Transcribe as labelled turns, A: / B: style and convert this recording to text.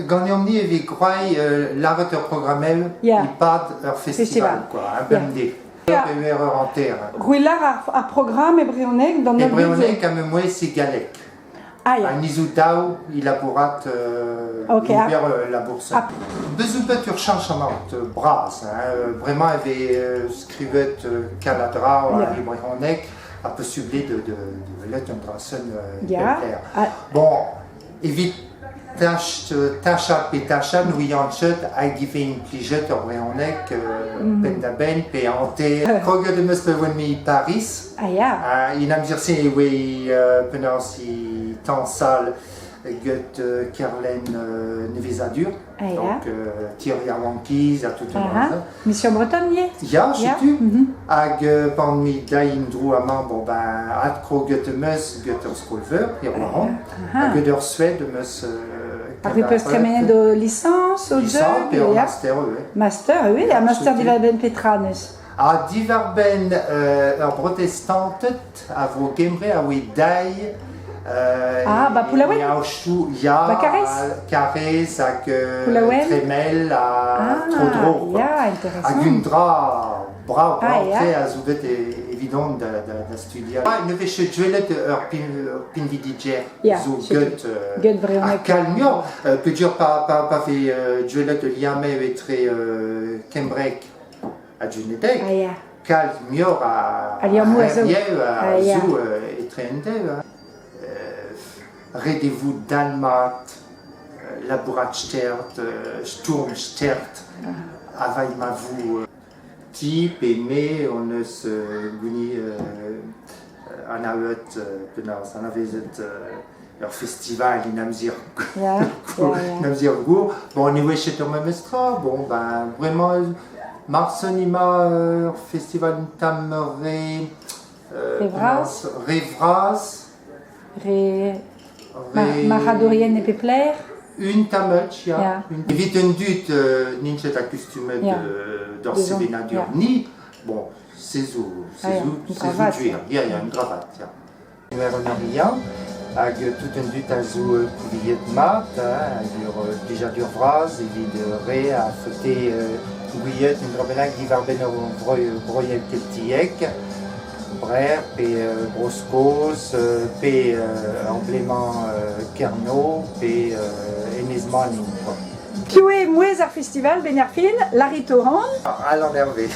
A: Ganeomp-ni e vez gwraet lâret ur programmel e-pad ur festival, quoi, hein, bemdez. Pevar eur hanter.
B: C'hwi lâr ar programm e brezhoneg d'an
A: E brezhoneg ha ma mouezh e galleg.
B: Ah ya.
A: An izou daou e labourat
B: Ok.
A: ober labour-se. Bez zo bet ur cheñchamant bras. Hein. Bremañ e vez skrivet kaladra war e brezhoneg ha posubl eo de, de, de welet un dra-sen pep Bon, evit tach, tachad pe tachad n'ouian ket hag e vez implijet ur brezhoneg penn-da-benn pe hanter. Kroget em eus pa oan-me e Paris.
B: Ah ya.
A: En amzer-se e oa penaos e tañsal get Kerlenn Nevezadur.
B: Ah ya.
A: Donc Thierry Yaouankiz ha tout an dra-se.
B: Mission Bretonne ivez?
A: Ya, setu. Hag pan me daï dro amañ, bon ben adkroget em eus get ur skol-veur, e Roazhon, hag get ur Suède em eus
B: Ar peus tremenet ho lisañs, o
A: Lisañs pe ur master ivez.
B: Master, oui, ha master diwar-benn petra neus?
A: Ha diwar-benn ur brotestanted a vro Gembre a oe dailh
B: Ah, ba Poullaouen?
A: E ya,
B: Ba Karez?
A: Karez hag
B: Poullaouen?
A: Tremel ha
B: Ah,
A: tro-dro.
B: ya, intéressant.
A: Hag un dra brav,
B: Ah, ya.
A: brav-tre a zo bet evidon da, da, da studiañ. Ah, ne vez ket gwelet ur pin, ur pinvidiger
B: Ya,
A: zo
B: setu.
A: get
B: Get brezhoneg.
A: ha kalmioc'h, peogwir pa, pa, pa vez gwelet ul liamm etre Kembreg ha Dunedeg.
B: Ah, ya.
A: Kalz muioc'h a
B: A liammoù a zo.
A: a
B: Ah, ya.
A: zo etre an dev. Ret e vo dalmat, labourat stert, stourm stert, availh ma vo ti pe me hon eus gounit anavet penaos anavezet ur festival en amzer en amzer gour. Bon, ne oa ket ur memes tra. Bon, ben, bremañ, marse emañ ur festival un tamm re...
B: Re vras.
A: Re vras.
B: Re... Marc'hadourien e pep lec'h.
A: Un tamm ya. Evit un dud n'int ket akustumet d'ur sevenadur ni, bon, se zo, se zo, se zo gwir. Ya, ya, un dra vat, ya. Ur hag tout an dud a zo kouviet mat, hag ur plijadur vras evit re a faote gouiet un dra bennak diwar-benn ur broiad keltiek, Brer pe Bro-Skos pe ur blez-mañ Kernow pe Enez Manin.
B: Piv eo mouezh ar festival 'benn ar fin? Larry Torrand?
A: Alan Hervé.